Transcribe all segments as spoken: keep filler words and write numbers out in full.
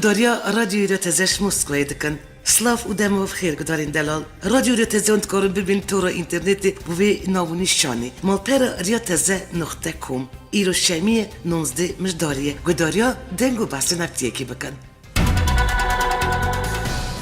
Guhdariya Radyoyê Rêya Teze ji Moskwayê dikin. Silav û dema xêr gudarên delal. Radyoyê Rêya Teze hûn dikarin bibînin tora înternetê bi vê nav û nîşanê: malpera rêya teze noqte com. Îro şemiyê nozde Mijdarî ye. Guhdariya deng û behsên hevdî yekê bikin.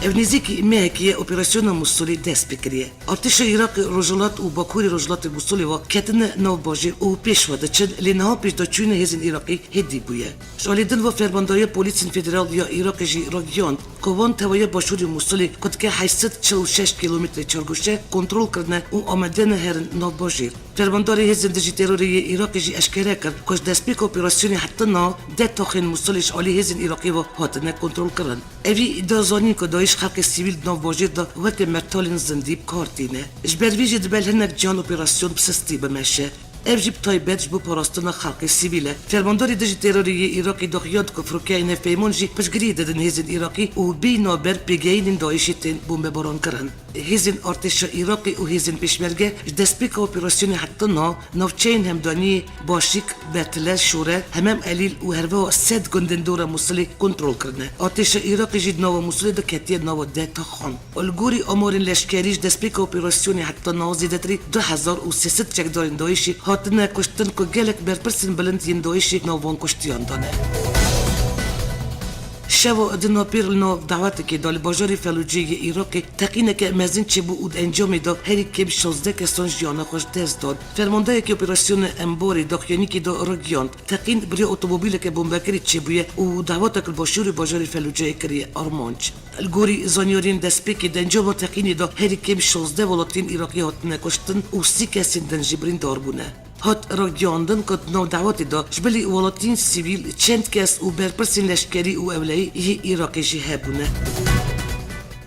Ev nêzîkî mehekê ye operasyona Mûsilê dest pê kiriye. Artêşa Iraqê rojhilat û bakurê rojhilatê Mûsilê ve ketine nav bajêr û pêş ve diçin, lê niha pêşdaçûna hêzên Iraqî hêdî bûye. Ji alî din ve Fermandariya Polîsên Federal ya Iraqê jî ragihand ku van tevahiya başûrê Mûsilê ku dike heşt sed çil û şeş kîlometrê çargoşe kontrol kirine û amade ne herin nav bajêr. Fermandarê Hêzên Dijî Terorê yê Iraqê jî eşkere kir ku ji destpêka operasyonê heta niha deh taxên Mûsilê ji alî hêzên Iraqê ve hatine kontrolkirin. Evî da zanîn ku DAIŞ xelkê sivîl di nav bajêr de weke mertalên zindî bi kar tîne. Ji ber vê jî dibe li hinek cihan operasyon bi sistî bimeşe. Ev jî bi taybet ji bo parastina xelkê sivîl e. Fermandarê Dijî Terorê yê Iraqê daxuyand ku firokeyên hevpeyman jî piştgiriyê didin hêzên Iraqî û bêyî navber pêgehînên DAIŞê tên bombebarankirin. Hêzên artêşa Iraqê û hêzên pêşmerge ji destpêka operasyonê heta niha navçeyên Hemdaniyê, Başîk, Betile, Şore, Hemem Elîl û herweha sed gundên dora Mûsilê kontrol kirine. Artêşa Iraqê jî di nava Mûsilê de ketiye nava deh taxan. Li gorî amarên leşkerî, ji destpêka operasyonê heta niha zêdetirî du hezar û sê sed çekdarên DAIŞê hatine kuştin ku gelek berpirsên bilind yên DAIŞê nav van kuştiyan de ne. Şeva di napêr li nav dawetekê de li bajarê Felûcê yê Iraqê teqîneke mezin çêbû û di encamê de herî kêm şazdeh kesan jiyana xwe ji dest dan. Fermandayeke operasyona Embarê daxuyanîkê de ragihand, teqîn bi rêya otomobîleke bombekirî çêbûye û dawetek li başûrê bajarê Felûceyê kiriye armanc. Li gorî zanyariyên destpêkê, di encama teqînê de herî kêm şazdeh welatiyên Iraqî hatine kuştin û sî kesên din jî birîndar bûne. Hat ragihandin ku di nav dawetê de ji bilî welatiyên sivîl çend kes û berpirsên leşkerî û ewlehî yê Iraqê jî hebûne.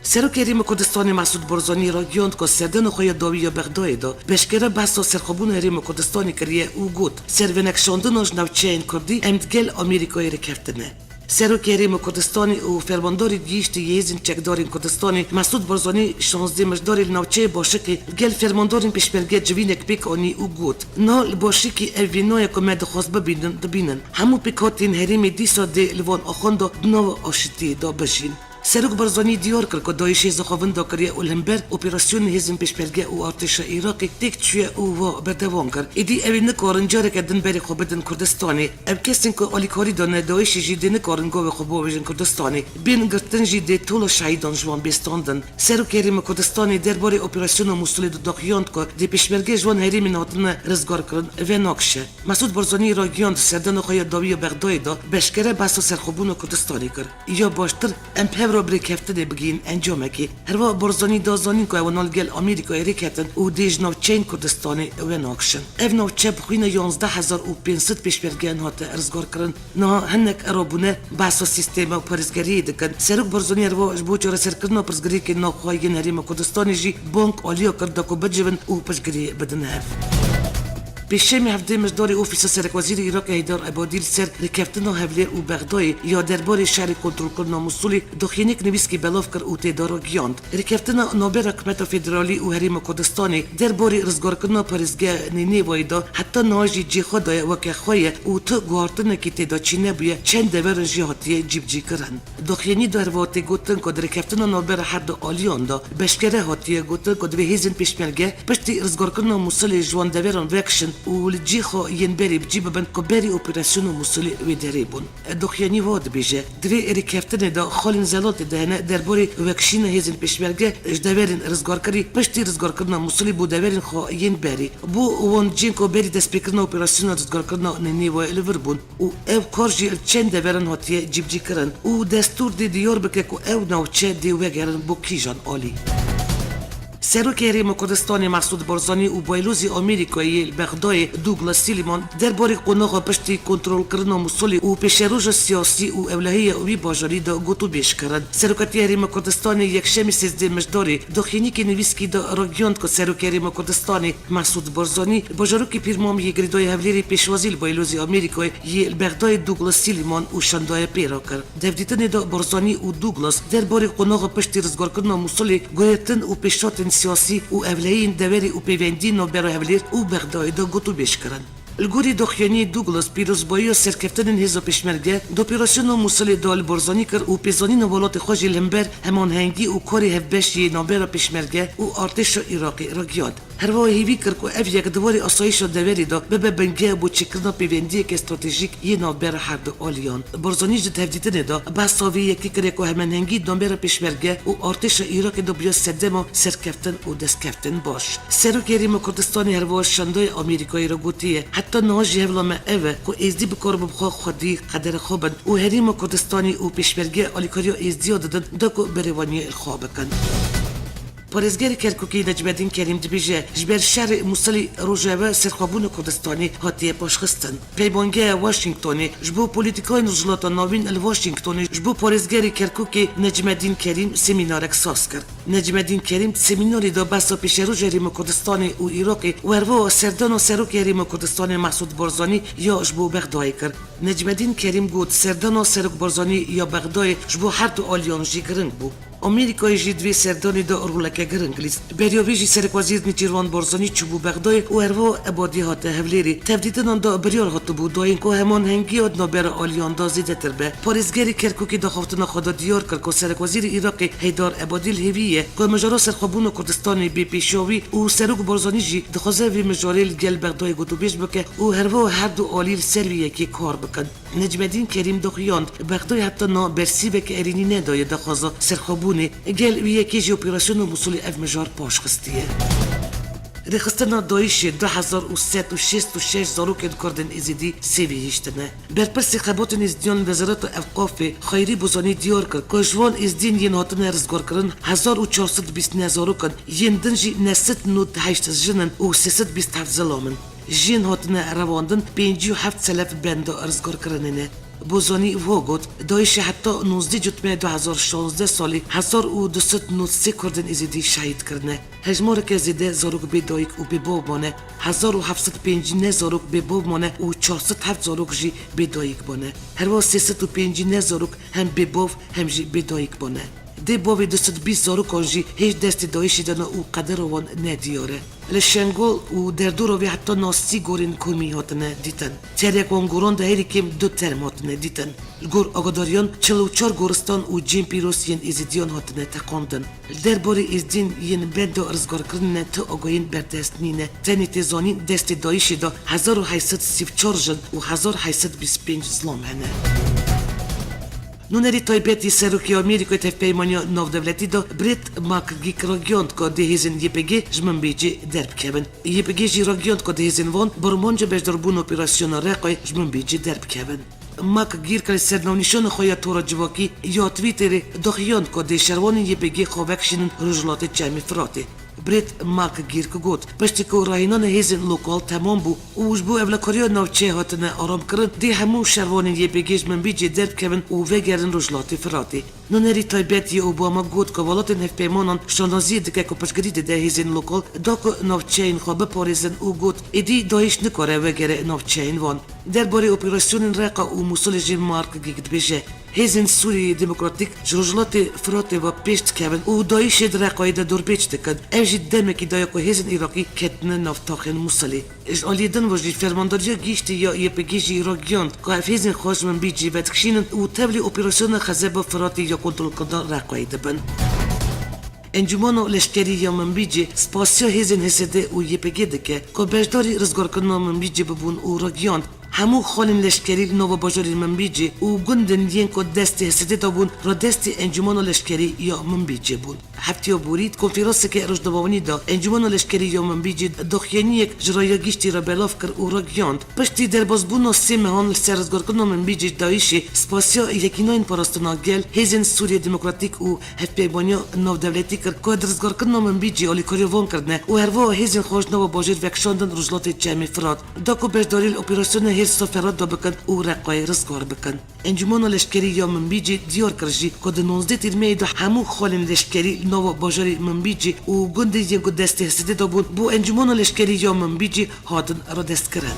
Serokê Herêma Kurdistanê Mesûd Barzanî ragihand ku serdana xwe ya dawî ya Bexdayê de bi eşkere behsa serxwebûna Herêma Kurdistanê kiriye û got, servenekşandina ji navçeyên Kurdî em digel Amerîkayê rêkeftine. Serokê Herêma Kurdistanê û fermandarê gihîştî yê Hêzên Çekdarên Kurdistanê Mesûd Barzanî şazdê Mijdarê li navçeyê Başikê li gel fermandarên pêşmerge civînek pêk anî û got, niha li Başikê ev vêna ye ku me dixwest bibînin, dibînin. Hemû pêkhateyên herêmê dîsa dê li van axan de di nava aşitiyê de bijîn. Serok Barzanî diyar kir ku DAIŞ hêza xwe winda kiriye û li hember operasyonên hêzên pêşmerge û artêşa Iraqê têk çûye û wa berdewam kir. Êdî ew ê nikarin careke din berê xwe bidin Kurdistanê. Ev kesên ku alîkarî dane DAIŞê jî dê nikarin gavê xwe biavêjin Kurdistanê. Bên girtin jî dê tola şehîdan ji wan bê standin. Serokê Herêma Kurdistanê derbarê operasyona Mûsilê de daxuyand ku dê pêşmerge ji wan herêmên hatine rizgarkirin venakşe. Mesûd Barzanî ragihand, serdana xwe ya dawî ya Bexdayê de bi eşkere behsa serxwebûna Kurdistanê kir. Ya baştir em bi hev re bi rêkeftinê bigihîn encamekê. Herwiha Barzanî da zanîn ku ewana li gel Amerîkayê rêketin û dê ji navçeyên Kurdistanê venakşin. Ev navçe bi xwîna yanzdeh hezar û pênc sed pêşmergeyan hate rizgarkirin. Niha hinek rabûne behsa sîstema parêzgeriyê dikin. Serok Barzanî herwiha ji bo çareserkirina pirsgirêkên navxwe yên Herêma Kurdistanê jî bang aliya kir da ku bicivin û piştgiriyê bidin hev. Pêşemê hevdeh Mijdarê Ofîsa Serekwezîrê Iraqê Heydar Ebadî li ser rêkeftina Hevlêr û Bexdayê ya derbarê şerê kontrolkirina Mûsilê daxuyaniyek nivîskî belav kir û tê de ragihand, rêkeftina navbera Hikûmeta Federalî û Herêma Kurdistanê derbarê rizgarkirina parêzgeha Nînevayê de heta niha jî cê xwe daye weke xwe ye û tu guhartinekî tê de çênebûye, çend deveran jî hatiye cîbicîkirin. Daxuyanî de herwiha tê gotin ku di rêkeftina navbera her du aliyan de bi eşkere hatiye gotin ku divê hêzên pêşmerge piştî rizgarkirina Mûsilê ji wan deveran vekişin û li cî xwe yên berê bi cî bibin ku berî operasyona Mûsilê wê derê bûn. Daxuyanî wa dibêje, di vê rêkeftinê de xalên zelal tê de hene derbarê vekişîna hêzên pêşmerge ji deverên rizgarkirî piştî rizgarkirina Mûsilê bo deverên xwe yên berê. Bo wan cihên ku berî destpêkirina operasyona rizgarkirina Nînevê li vir bûn û ev kar jî li çend deveran hatiye cîbicîkirin û destûr dê diyar bike ku ew navçe dê vegerin bo kîjan alî. Serokê Herêma Kurdistanê Mesûd Barzanî û Baylozê Amerîkayê yê li Bexdayê Douglas Silliman derbarê qonaxa piştî kontrolkirina Mûsilê û pêşeroja siyasî û ewlehî ya wî bajarî de gotûbêj kirin. Serokatiya Herêma Kurdistanê yekşemê sêzdeh Mijdarê daxuyaniyekê nivîskî de ragihand ku Serokê Herêma Kurdistanê Mesûd Barzanî li bajarokê Pîrmamê yê girêdayî Hevlêrê pêşwazî li Baylozê Amerîkayê yê li Bexdayê Douglas Silliman û şandaye pê re kir. Di hevdîtinê de Barzanî û Douglas derbarê qonaxa piştî rizgarkirina Mûsilê guhertin û pêşhatên siyasî û ewlehiyên deverê û pêvendiyên navbera Hevlêr û Bexdayê de gotûbêj kirin. Li gorî doxuyaniyê Douglas, pîrozbayiya serkeftinên hêza pêşmerge di operasyona Mûsilê de li Barzanî kir û pêzanîna welatê xwe jî li hember hemanhengî û karê hevbeş yê navbera pêşmerge û artêşa Iraqê ragihand. Herwiha hêvî kir ku ev yek di warê asayîşa deverê de bibe bingeh bo çêkirina pêvendiyeke stratejîk yê navbera her du aliyan. Barzanî jî di hevdîtinê de behsa vê yekê kiriye ku hemanhengî navbera pêşmerge û artêşa Iraqê de bûye sedema serkeftin û destkeftin baş. Serokê Herêma Kurdistanê herwiha şandeyê Amerîkayê re gotiye, heta niha jî hevla me ev e ku Êzdî bikaribin bi xwe xwedî qedera xwe bin û Herêma Kurdistanê û pêşmerge alîkariya Êzdiya didin da ku berêvaniyê li xwe bikin. Parêzgerê Kerkûkê Necmedîn Kerîm dibêje, ji ber şerê Mûsilî rojeve serxwebûna Kurdistanê hatiye paşxistin. Peymangeha Washingtonê ji bo polîtîkayên Rojhilata Navîn li Washingtonê ji bo parêzgerê Kerkûkê Necmedîn Kerîm semînarek saz kir. Necmedîn Kerîm di semînarê de behsa pêşeroja Herêma Kurdistanê û Iraqê û herwiha serdana Serokê Herêma Kurdistanê Mesûd Barzanî ya ji bo Bexdayê kir. Necmedîn Kerîm got, serdana Serok Barzanî ya Bexdayê ji bo her du aliyan jî giring bû. Amerîkayê jî di vê serdanê de roleke giring lîst. Beriya vê jî Serokwezîr Nêçîrvan Barzanî çûbû Bexdayê û herwiha Ebadî hate Hewlêrê. Tevdîtinan de biryar hatibû dayîn ku hemanhengiya di navbera aliyan de zêdetir be. Parêzgerê Kerkûkê daxaftina xwe de diyar kir ku Serokwezîrê Iraqê Heydar Ebadî li hêvî ye ku mijara serxwebûna Kurdistanê bê pêşiya wî û Serok Barzanî jî dixwaze vê mijarê li gel Bexdayê gotûbêj bike û herwiha her du alî li ser vê yekê kar bikin. Necmedîn Kerîm daxuyand, Bexdayê heta niha bersîveke erênî nedaye daxwaza serxwebûnê, gel wê yekê jî operasyona Mûsilê ev mijar paş xistiye. Rêxistina DAIŞê du hezar û sed û şêst û şeş zarokên Kurdên Êzidî sêvî hiştine. Berpirsê xebatên Êzidiyan li Wezareta Ewqafê Xeyrî Bozanî diyar kir ku ji wan Êzidiyên yên hatine rizgarkirin hezar û çar sed bîst neh zarok in, yên din jî neh sed nod heşt jin in û sê sed bîst heft zilam in. Jin hatine revandin, pêncî û heft selef benda rizgarkirinê ne. Bozanî wiha got, DAIŞê heta nozdeh Cotmehê du hezar şazdeh salî hezar û du sed nod sê Kurdên Êzidî şehîd kirine. Hejmareke zêde zarok bê dayik û bê bav mane, hezar û heft sed pêncî neh zarok bê bav mane û çar sed heft zarok jî bê dayik mane. Herwiha sê sed û pêncî neh zarok hem bê bav hem jî bê dayik mane. Dê bavê du sed bîst zarokan jî hêj destê DAIŞê de ne û qedera wan nediyar e. Li Şengol û derdora wê heta niha sî gorên komî hatine dîtin. Terek wan goran de herî kêm du term hatine dîtin. Li gor agadariyan çil û çar goristan û cihên pîroz yên Êzidiyan hatine teqandin. Li derbarê Êzidiyên yên benda rizgarkirinê ne ti agahiyên berdest nîne. Tenê tê zanîn destê DAIŞê de hezar û heşt sed sî û çar jin û hezar heşt sed bîst pênc zilam hene. Nûnerî taybet yê Serokê Amerîkayê di Hevpeymaniya Navdewletî de Brett McGurk ragihand ku dê hêzên Y P G ji Minbicê derbikevin. Y P G jî ragihand ku dê hêzên wan bi armanca beşdarbûna operasyona Reqayê ji Minbicê derbikevin. McGurk li ser navnîşana xwe ya tora civakî ya Twitterê daxuyand ku dê şervanên Y P G xwe vekişînin Rojhilatê Çemê Firatê. Brett McGurk got, piştî ku rahînana hêzên lokal temam bû û ji bo ewlekariya navçeyê hatine aramkirin, dê hemû şervanên Y P G ji Minbicê derbikevin û vegerin Rojhilatê Firatê. Nûnerî taybet yê Obama got ku welatên hevpeymanan şanaziyê dike ku piştgirî dide hêzên lokal da ku navçeyên xwe biparêzin û got, êdî DAIŞ nikare wegere navçeyên wan. Derbarê operasyonên Reqa û Mûsilê jî McGurk dibêje, hêzên Sûriyeyê Demokratîk ji Rojhilatê Firatê ve pêş dikevin û DAIŞê di Reqayê de dorbêç dikin. Ev jî demekî daye ku hêzên Iraqî ketine nav taxên Mûsilê. Ji aliyê din ve jî Fermandariya Giştî ya Y P G jî ragihand ku ev hêzên xwe ji Minbicê vedikişînin û tevlî operasyona Xezeba Firatê ya kontrolkirina Reqayê dibin. Encûmena Leşkerî ya Minbicê spasiya hêzên H S D û Y P G dike ku beşdarî rizgarkirina Minbicê bibûn û ragihand, hemû xalên leşkerî li nava bajarê Minbicê û gundên yên ku destê H S D de bûn, radestî Encûmena Leşkerî ya Minbicê bûn. Heftiya borî di konferanseke rojnamevanî de Encûmena Leşkerî ya Minbicê daxuyaniyek ji Raya Giştî re belav kir û ragihand, piştî derbasbûna sê mehan li ser rizgarkirina Minbicê ji DAIŞê, spasiya Yekînayên Parastina Gel, Hêzên Sûriye Demokratîk û Hevpeymaniya Navdewletî kir ku di rizgarkirina Minbicê alîkariya wan kirine û herwiha hêzên xwe ji nava bajêr vekişandin Rojhilatê Çemê Firat. Da ku beşdarî li operasyona hêrsa Ferat de bikin û Reqayê rizgar bikin. Encûmena Leşkerî ya Minbicê diyar kir jî ku di nozdeh Tîrmehê de hemû xalên leşkerî li nava bajarê Minbicê û gundên yên ku destê H S D de bûn bo Encûmena Leşkerî ya Minbicê hatin radestkirin.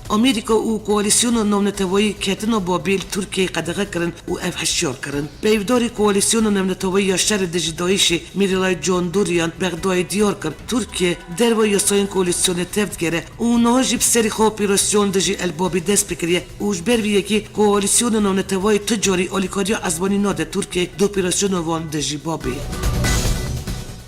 Amerîka û koalîsyona navneteweyî ketina Babî li Tirkiyeyê qedexe kirin û ev hişyar kirin. Peyvdarê koalîsyona navneteweyî ya şerê dijî DAIŞê Mîralay Can Doriyan Bexdayê diyar kir, Tirkiye derva yasayên koalîsyonê tev digere û niha jî bi serî xwe operasyon dijî El Babî dest pê kiriye û ji ber vî yekê koalîsyona navneteweyî tu carî alîkariya ezmanî nade Tirkiyeyê di operasyona wan dijî Babî.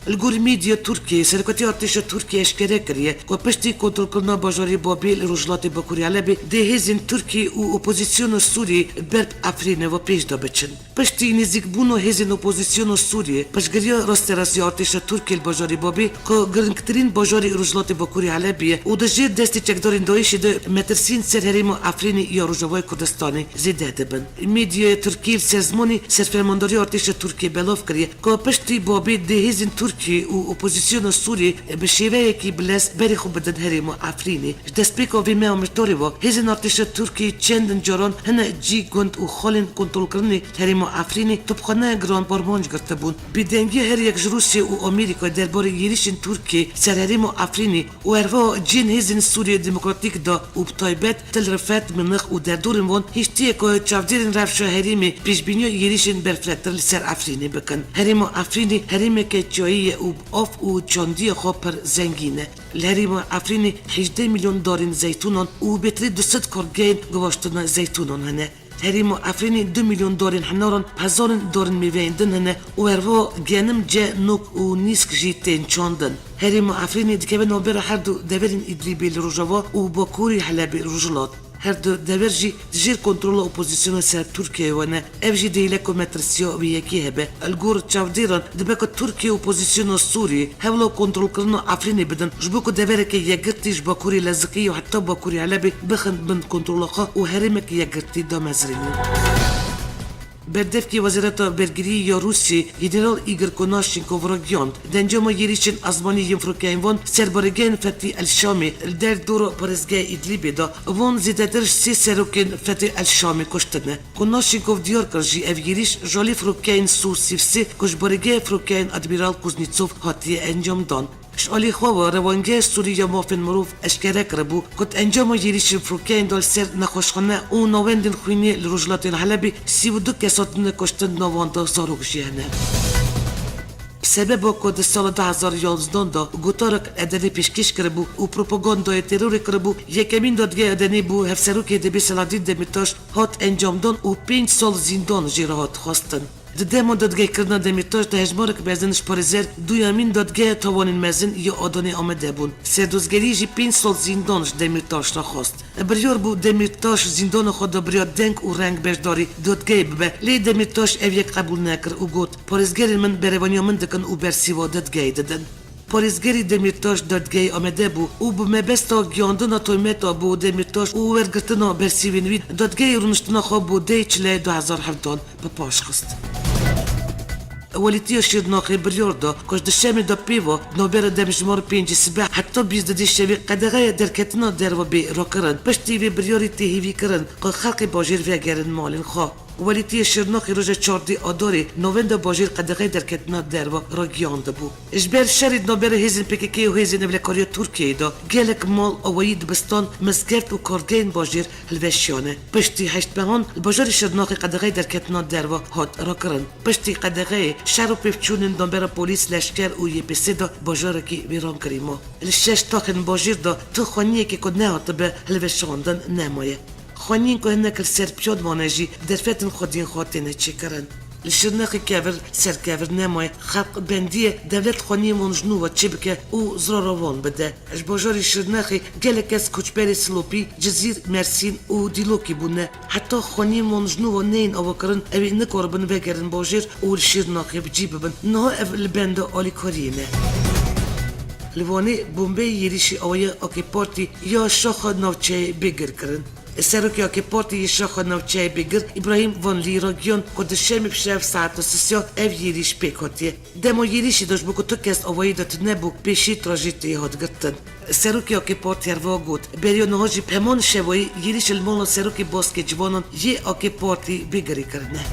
Li gor medya Tirkiyeyê, Serokatiya Artêşa Tirkiyê eşkere kiriye ku piştî kontrolkirina bajarê Babî li rojhilatê Bakurê Helebê dê hêzên Tirkiyê û opozîsyona Sûriyê ber bi Efrînê ve pêş de biçin. Piştî nêzîkbûna hêzên opozîsyona Sûriyê, piştgiriya rasterast ya artêşa Tirkiyê li bajarê Babî ku giringtirîn bajarê rojhilatê Bakurê Helebê ye û di jêr destê çekdarên DAIŞê de metirsiyên ser herêma Efrînê ya Rojavayê Kurdistanê zêde dibin. Medyaya Tirkî li ser zimanê Serfermandariya Artêşa Tirkiyê belav kiriye ku piştî Babê dê hêzên Tirkiyê û opozîsyona Sûriyê bi şêweyekî bilez berê xwe bidin herêma Efrînê. Ji destpêka vê meha mijarê ve hêzên artêşa Tirkiyê çendin caran hine cî, gund û xalên kontrolkirinê herêma Efrînê topxane giran bi armanc girtibûn. Bêdengiya her yek ji Rûsya û Amerîkayê derbarê êrîşên Tirkiyê ser herêma Efrînê û herwiha cihên hêzên Sûriya Demokratîk de û bi taybet Til Rifet, Minix û derdorên wan hiştiye ku çavdêrên rewşa herêmê pêşbîniya êrîşên berfirehtir li ser Efrînê bikin. Herêma Efrînê herêmeke çiyayî ye û bi av û çandiyê xwe pir zengîn e. Li herêma Efrînê hejdeh milyon darên zeytûnan û bêtirî du sed kargehên guvaştina zeytûnan hene. Herêma Efrînê du milyon darên hinaran, hezarên darên mêveyên din hene û herwiha genim, ce, nok û nîsk jî tên çandin. Herêma Efrînê dikeve navbera her du deverên Îdlîbê li rojava û Bakurê Helebê li rojhilat. Her du dever jî di jêr kontrola opozîsyona ser Tirkiyeyê ve ne. Ev jî dihêle ku metirsiya wê yekê hebe. Li gor çavdêran dibe ku Tirkiye û opozîsyona Sûriyê hewla kontrolkirina Efrînê bidin, ji bo ku devereke yekgirtî ji Bakurê Lezikî ya heta Bakurê Helebê bixin bin kontrola xwe û herêmek yekgirtî damezrînin. Berdevkê Wezareta Bergiriyê ya Rûsiyê General Igor Konashenkov ragihand, di encama yêrîşên ezmanî yên firokeyên van ser baregehên Fetî El Şamê li derdora parêzgeha Îdlîbê de, van zêdetir ji sê serokên Fetî El Şamê kuştine. Konashenkov diyar kir jî ev yêrîş ji alî firokeyên Sû sî û sê ku ji baregeha firokeyên Admîral Kuznetsov hatiye encamdan. Ji alî xwe ve Rewandgeha Sûrî ya Mafên Mirov eşkere kiribû ku di encama yêrîşên firokeyên de li ser nexweşxane û navendên xwînê li rojhilatên Helebê sî û du kes hatine kuştin, di nav wan de zarok jî hene. Bi sebeba ku di sala du hezar yanzdan de gotarek Edenê pêşkêş kiribû û propagandaya terorê kiribû, yekemîn dadgeha Edenê bo hevserokê H D P'ê Selahaddîn Demîrtaş hat encamdan û pênc sal zîndan jê re hat xwestin. Di dema dadgehkirina Demîrtaş de hejmarek mezin ji parêzer duyemîn dadgeha tawanên mezin ya Adanê amade bûn. Serdozgeriyê jî pênc sal zîndan ji Demîrtaş re xwest. Biryar bû Demîrtaş zîndana xwe de bi riya deng û reng beşdarî dadgehê bibe, lê Demîrtaş ev yek qebûl nekir û got, Parêzgerên min berevaniya min dikin û bersîva dadgehê didin. Parêzgerî Demîrtaş dadgehê amade bû û bi mebesta giyandina tometa bo Demîrtaş û wergirtina bersîvên wî, dadgehê rûniştina xwe bo dehê Çileyê du hezar hevdan bi paş xist. Welîtiya Şirnaxê biryar da ku ji Duşemê de pê ve navbera demjimar pêncî sibe heta bîst didê şevê qedexeya derketina derve bê rakirin. Piştî vê biryarî tê hêvîkirin ku xelkê bajêr vegerin malên xwe. Welîtiyê Şirnaxê roja çardê Adarê navenda bajêr qedexeyê derketina derve ragihiyandibû. Ji ber şerê navbera hêzên P K K û hêzên ewlekariya Tirkiyeyê de gelek mal, awayî, dibistan, mizgeft û kargehên bajêr hilweşiyane. Piştî heşt mehan li bajarê Şirnaxê qedexeyê derketina derve hat rakirin. Piştî qedexeyê şer û pêvçûnên navbera polîs, leşker û Y P S de bajarekî wêrankirî ma. Li şeş taxên bajêr de tu xaniyekê ku nehatibe hilweşandin nemaye. Xaniyên ku hinek li ser piyad mane jî derfetên xwediyên xwe têne çêkirin. Li Şirnexê kevir ser kevir nemaye, xelq bendî ye dewlet xaniyên wan ji nû ve çêbike û zirara wan bide. Ji bajarê Şirnexê gelek kes koçberê Silopî, Cizîr, Mersîn û Dîlokî bûne. Heta xaniyên wan ji nû ve neyên avakirin, ew ê nikaribin vegerin bajêr û li Şirnexê bi cî bibin. Niha ev li benda alîkariyê ne. Li Wanê bombeyê yêrîşî awayî A K Partî ya şaxa navçeyê bêgir kirin. Serokê A K Partî yê şaxa navçeyê bêgir Îbrahîm Vanlî ragihand ku Duşemê bi şev saeta sisiya ev yêrîş pêk hatiye. Dema yêrîşê de ji bo ku tu kes awayî de tune bû, pêşî trajekteyê hat girtin. Serokê A K Partî herwiha got, beriya niha jî bi heman şevayî yêrîş li mala serokê baskê ciwanan yê A K Partî bêgirî kirine.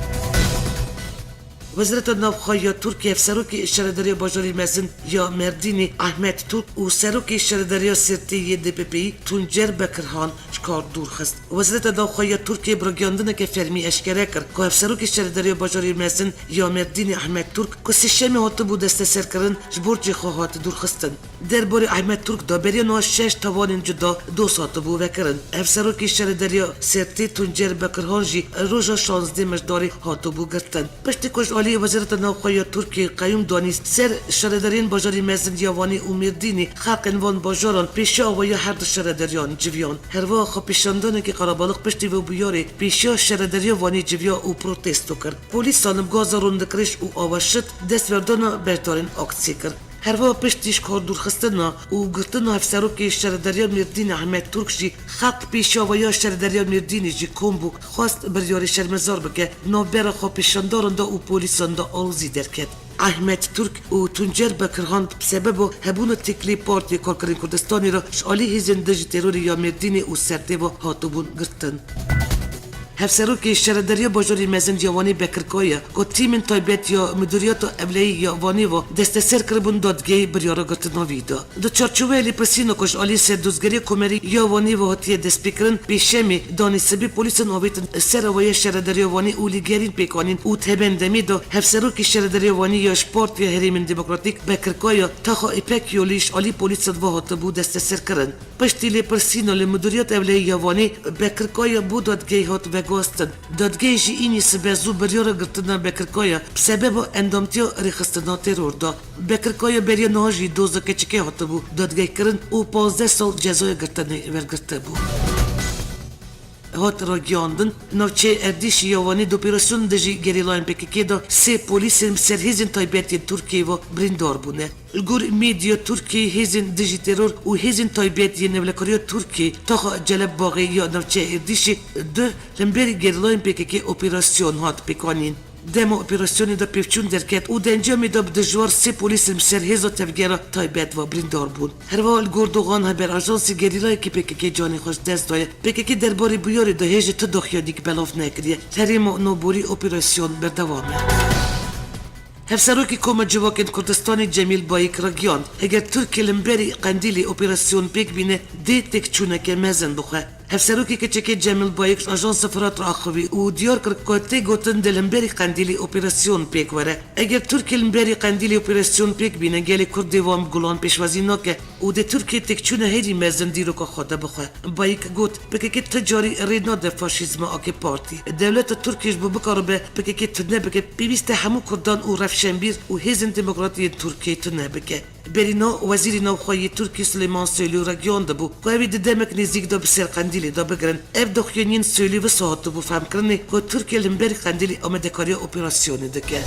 Wezareta Navxwe ya Tirkiyê hevserokê Şaredariya Bajarê Mezin ya Mêrdînê Ahmet Turk û serokê Şaredariya Sêrtê yê D P P'yî Tuncer Bekirhan ji kar dûr xist. Wezareta Navxwe ya Tirkiyê bi ragihandineke fermî eşkere kir ku hevserokê Şaredariya Bajarê Mezin ya Mêrdînê Ahmet Turk ku sêşemê hatibû desteserkirin, ji borcê xwe hat dûrxistin. Derbarê Ahmet Turk de beriya niha şeş tawanên cuda doz hatibû vekirin. Hevserokê Şaredariya Sêrtê Tuncer Bekirhan jî roja şazdeh Mejdarê hatibû girtin. Piştî ku ji alî Wezareta Navxwe ya Tirkiyê qeyûm danî ser şaredariyên bajarê mezin ya Wanê û Mêrdînê, xelkên van bajaran pêşiya awaya her du şaredariyan civiyan. Herwiha xwepêşandanekî qerebalix piştî vê bûyerê pêşiya şaredariya Wanê civiya û protesto kir. Polîsan bi gaza rûndikiriş û ava şit destwerdana beşdarên aksiyê kir. Herwiha piştî ji kar dûrxistina û girtina hevserokê Şaredariya Mêrdînê Ahmet Turk jî xelk pêşiya awaya Şaredariya Mêrdînê jî kom bû, xwest biryarê şermezar bike, navbera xwepêşandaran de û polîsan de alozî derket. Ahmet Turk û Tuncer Bekirhan bi sebeba hebûna têkilê Partiya Karkerên Kurdistanê re ji alî hêzên dijî terorê ya Mêrdînê û Sêrtê ve hatibûn girtin. Hevserokê Şaredariya Bajarê Mezin ya Wanê Bekir Kaya, ku tîmên taybet ya Midûriyeta Ewleyî ya Wanê ve desteser kiribûn, dadgehê biryara girtina wî da. Di çarçoveya lêpirsîna ku ji alî Serdozgeriya Komerî ya Wanê ve hatiye destpêkirin, pêşemê danê sibê polîsan avêtin ser awaya Şaredariya Wanê û lêgerîn pêk anîn û di heman demê de Hevserokê Şaredariya Wanê ya ji Partiya Herêmên Demokratîk Bekir Kaya taxa Îpek Yolî ji alî polîsan ve hatibû desteserkirin. Piştî lêpirsîna li Midûriyet Ewleyî ya Wanê, Bekir Kaya bo dadgehê hat veguhastin. Dadgehê jî înî sibe zû biryara girtina Bekir Kaya bi sebeba endamtiya rêxistina teror da. Bekir Kaya beriya niha jî doza keçikê hatibû dadgehkirin û pazdeh sal cezaya girtinê wergirtibû. Hat ragihandin, navçeyê Erdîşî ya Wanê di operasyon dijî gerîlayên P K K de sê polîsên bi ser hêzên taybet yên Tirkiyê ve birîndar bûne. Li gor medya Tirkiyê, hêzên dijî teror û hêzên taybet yên ewlekariya Tirkiyê taxa Celebbaxê ya navçeya Êrdîşê duh li hemberî gerîlayên P K K operasyon hat pêkanîn. Dema operasyonê de pevçûn derket û di encamê de bi dijwar sê polîsên bi ser hêza tevgera taybet ve birîndar bûn. Herwiha li gor doxan haber ajansê gerîlayekî P K K canê xwe ji dest daye. P K K derbarê bûyerê de hêj tu doxyanîk belav nekiriye. Li herêma navborî operasyon berdewam e. Hevserokê Koma Civakên Kurdistanê Cemîl Bayik ragihand, heger Tirkiye li hemberî Qendîlê operasyon pêk bîne, dê têkçûneke mezin bixwe. Hevserokê K Ç K Cemîl Bayik ji Ajansa Firat re axivî û diyar kir ku tê gotin dê li hemberî Qendîlê operasyon pêk were. Eger Tirkiye li hemberî Qendîlê operasyon pêk bîne, gelê Kurd dê wan bi gulan pêşwazî nake û dê Tirkiye têkçûna herî mezin dîroka xwe de bixwe. Bayik got, P K K ti carî rê nade faşîzma A K Partî. Dewleta Tirkiyê ji bo bikaribe P K K tune bike, pêwîst e hemû Kurdan û rewşenbîr û hêzên demokratî yên Tirkiyê tune bike. Berî niha Wezîrê Navxwe yê Tirkiyê Silêman Soylu ragihandibû ku ew ê di demek nêzîk de bi ser Qendîlê de bigirin. Ev doxyaniyên Soylu wisa hatibû fehmkirinê ku Tirkiye li hemberî Qendîlê amadekariya operasyonê dike.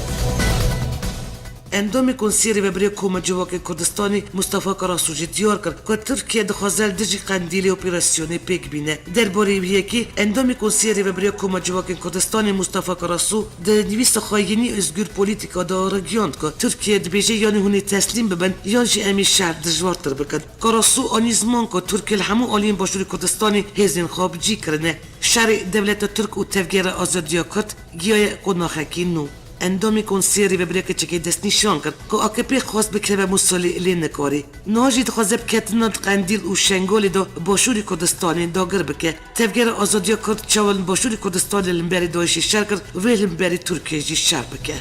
Endamê Konseyê Rêveberiya Koma Civakê Kurdistanê Mustafa Karasu jî diyar kir ku Tirkiye dixwaze li dijî Qendîlê operasyonê pêk bîne. Derbarê wî yekê, endamê Konseyê Rêveberiya Koma Civakên Kurdistanê Mustafa Karasu di nivîsa xwe Yeni Özgür Politika de ragihand ku Tirkiye dibêje yanî hûn ê teslîm bibin yan jî em ê şer dijwartir bikin. Karasu anî ziman ku Tirkiye li hemû aliyên Başûrê Kurdistanê hêzên xwe bi cî kirine. Şerê dewleta Tirk û Tevgera Azadiya Kurd gihaye qonaxekî nû. Endamê Konseyê Rêveberiya Keçekê destnîşan kir ku A K P xwest bikeve Mûsilê, lê nekarî. Niha jî dixwaze bi ketina di Qendîl û Şengalê de Başûrê Kurdistanê dagir bike. Tevgera Azadiya Kurd çawa li Başûrê Kurdistanê li hemberî DAIŞê şer kir, wê li hemberî Tirkiyê jî şer bike.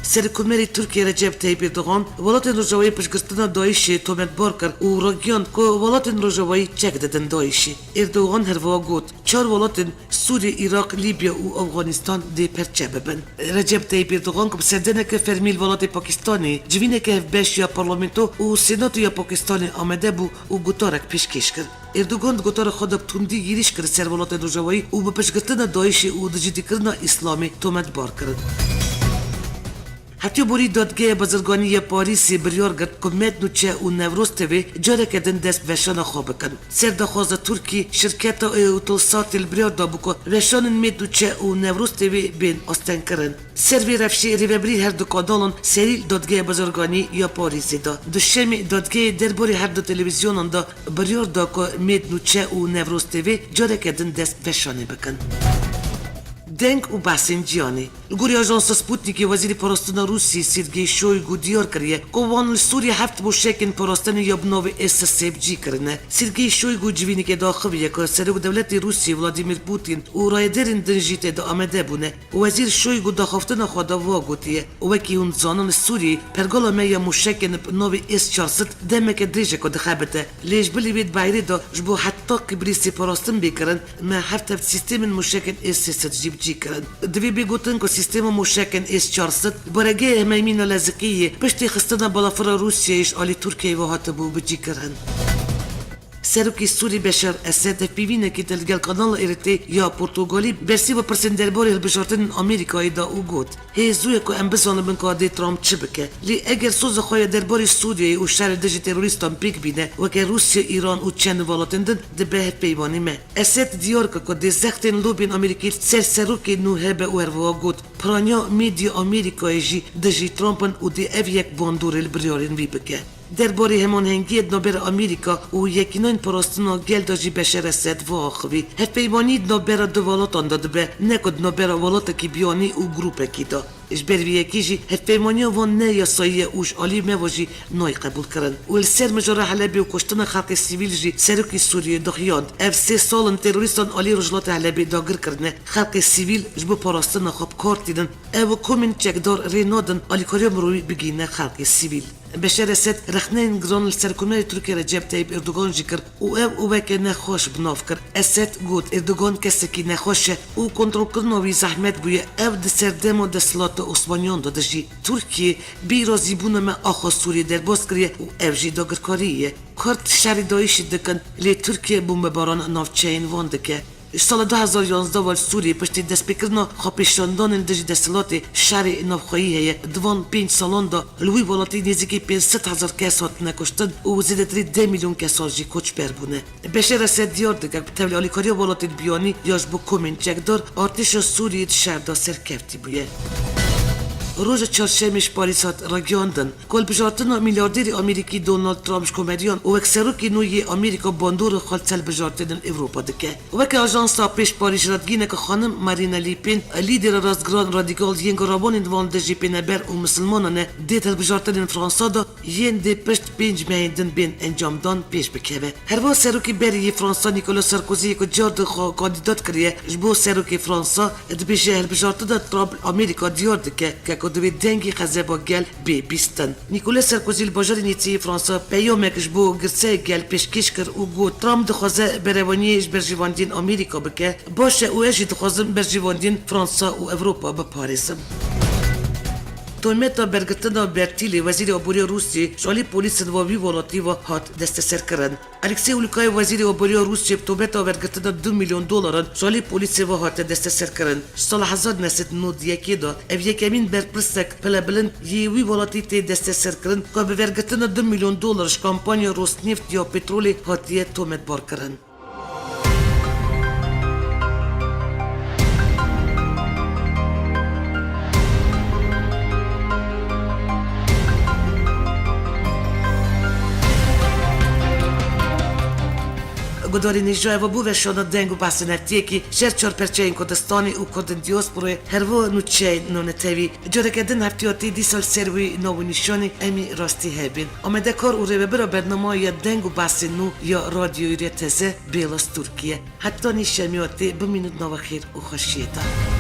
Serokkomarê Tirkiyê Recep Tayyip Erdogan welatên Rojavayî piştgirtina DAIŞê tometbar kir û ragihand ku welatên Rojavayî çek didin DAIŞê. Erdogan herwiha got, çar welatên Sûrî, Iraq, Lîbya û Afxanistan dê perçe bibin. Recep Tayyip Erdogan ku bi serdeneke fermî li welatê Pakistanê, civîneke hevbeş ya parlamento û senato ya Pakistanê amade bû û gotarek pêşkêş kir. Erdogan di gotara xwe de bi tundî yêrîş kir ser welatên Rojavayî û bi piştgirtina DAIŞê û dijîtîkirina Îslamê tometbar kirin. Hetiya borî Dadgeya Bazirganî ya Parîsê biryar girt ku Med Nûçe û Newroz T V careke din dest bi veşana xwe bikin. Ser daxwaza Tirkî, şirketa Eutelsatê li biryar dabû ku veşanên Med Nûçe û Newroz T V bên astengkirin. Ser vê rewşê rêvebirî her du kanalan serî li Dadgeya Bazirganî ya Parîsê da. Duşemê dadgehê derbarê her du televîzyonan de biryar da ku Med Nûçe û Newroz T V careke din dest bi veşanê bikin. Deng û behsên cîhanê. Li gorî ajansa Sputnikê, wezîrê parastina Rûsiyê Sergey Shoygu diyar kiriye ku wan li Sûriyê heft mûşekên parastinê ya bi navê S S C bi cî kirine. Sergey Shoygu civînekê daxiviye ku serok dewletê Rûsiyê Vladimir Putin û rayedarên din jî tê de amade bûne. Wezîr Shoygu daxaftina xwe de wiha gotiye, Wekî hûn dizanin, li Sûriyê pergala me ya mûşekên bi navê S çar sed demeke dirêj e ku dixebite. Lê ji bilî wê di Beyrê de ji bo heta Qîbrîsê parastin bê kirin, me heft heft sîstemên mûşekên S sê sed jî bi cî kirin. Divê bê gotin ku sîstema mûşekên S çar sed li baregehê Hemeymîna Leziqiyê piştî xistina balafira Rûsiyeyê ji alî Tirkiyeyê ve hatibû bi cî kirin. Serokê Sûrî Beşar Esed hevpeyvînekî di li gel Kanala Êrîtê ya Portugalî bersiva pirsên derbarê hilbijartinên Amerîkayê da û got, Hê zû ye ku em bizanibin ku adê Trump çi bike. Lê eger soza xwe ya derbarê Sûriyeyê û şerê dijî terorîstan pêk bîne, weke Rûsya, Îran û çend welatên din, dibe hevpeyvanî me. Esed diyar kir ku dê zextên lobên Amerîkî li ser serokê nû hebe û herwiha got, Piraniya medya Amerîkayê jî dijî Trump in û dê ev yek bandorê li biryarên wî bike. Derbarê hemanhengiyê di navbera Amerîka û Yekîneyên Parastina Gel de jî Beşar Esed viaxivî, Hevpeymanî di navbera du welatan de dibe, ne ku di navbera welatekî biyanî û grûpekî de. Ji ber vê yekê jî hevpeymaniya van ne yasayî ye û ji alî me ve jî nayê qebûlkirin. Û li ser mijara Helebê û kuştina xelkê sivîl jî serokê Sûriyê dixiyand, Ev sê sal in terorîstan alî Rojhilata Helebê dagir kirine, xelkê sivîl ji bo parastina xwe bi kar tînin. Ew û komên çekdar rê nadin alîkariya mirovî bigihîne xelkê sivîl. Beşar Esed rexneyên giran li Serokkomeriya Tirkiyê Recep Tayyip Erdogan jî kir û ew weke nexweş bi nav kir. Esed got, Erdogan kesekî nexweş e û kontrolkirina wî zehmet bûye. Ew di serdema desthilata Osmaniyan de dijî. Tirkiye bêyî razîbûna me axa Sûriyê derbas kiriye û ev jî dagirkariyê ye. Kurd şerê DAIŞ'ê dikin, lê Tirkiye bombebaran navçeyên wan dike. Ji sala du hezar yanzdeh ve li Sûriyê piştî destpêkirina xwepêşandanên dijî desthilatê şerê navxweyî heye. Di van pênc salan de li wî welatî nêzîkî pênc sed hezar kes hatine kuştin û zêdetirî deh milyon kesan jî koçber bûne. Beşar Esed diyar dike ku bi tevlî alîkariya welatên biyanî ya ji bo komên çekdar artêşa Sûriyê di şer de serkevtî bûye. Roja çarşemê ji Parîs hat ragihandin ku hilbijartina milyarderê Amerîkî Donald Trump ji komeriyan û wek serokê nû yê Amerîka bandora xwe li ser hilbijartinên Ewropa dike. Weke ajansa Pêşparî ji radgîneke xanim Marine Le Pen, lîdera rastgiran radîkal yên ku ravanên van dijî pêneber û misilmanan e, dê di hilbijartinên Fransa de yên dê pişt pênc mehên din bên encamdan pêş bikeve. Herwiha serokê berê yê Fransa Nicolas Sarkozy yê ku careke xwe kandîdat kiriye ji bo serokê Fransa, dibêje hilbijartina Trump li Amerîka diyar dike ke ku divê dengê xezeba gel bê bîstin. Nicolas Sarkozy li bajarê Nîsê yê Fransa peyamek ji bo girseyê gel pêşkêş kir û got, Trump dixwaze berevaniyê ji berjewendiyên Amerîka bike. Baş e û ez jî dixwazim berjewendiyên Fransa û Ewropa biparêzim. Tometa bergirtina Bertîlê, wezîrê aboriya Rûsiyê, ji alî polîsên ve wî welatî ve hat desteserkirin. Alexey Ulukay, wezîrê aboriya Rûsiyê, bi tometa wergirtina du milyon dolaran ji alî polîsê ve hate desteserkirin. Ji sala hezar neh sed nod yekê de ev yekemîn berpirsek pilebilind yê wî welatî tê desteserkirin ku bi wergirtina du milyon dolar ji kampanya Rosneft ya petrolê hatiye tometbarkirin. Gudarî nîjoya ve bû veşana deng û behsên heftiyekî ji her çar perçeyên Kurdistanê û Kurdên diasporayê, herwiha nûçeyên nûnetewî. Careke din heftiya tê dîsa li ser wî nav û nîşanê em ê rastî hebin. Amadekar û rêvebira bernama ya deng û behsên nû ya Radyoyê Rêya Teze, Bêlas Tirkiye. Heta nîşemiya tê bimînin di nava xêr û xweşiyê de.